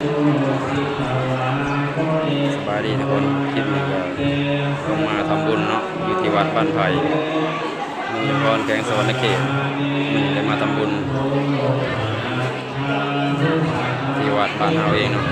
ສະບາຍດີທຸກຄົນ ຄລິບນີ້ກໍລົງມາທຳບຸນເນາະ ຢູ່ທີ່ວັດບ້ານໄຜ່ ເມືອງເຊກອນ ແຂວງສະຫວັນນະເຂດ. ມື້ນີ້ໄດ້ມາທຳບຸນທີ່ວັດບ້ານເຮົາເອງເນາ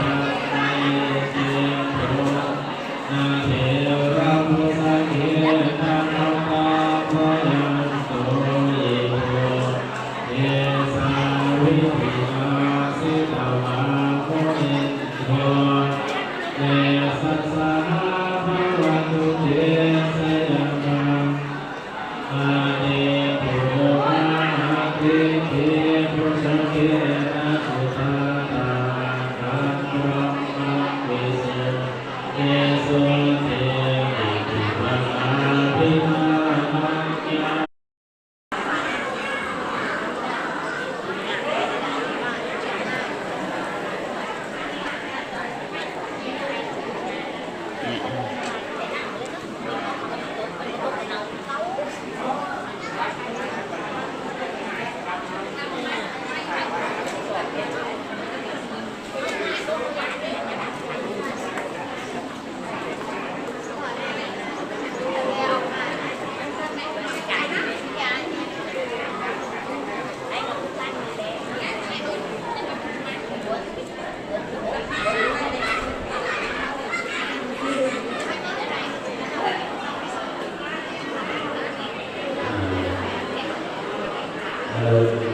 ະ.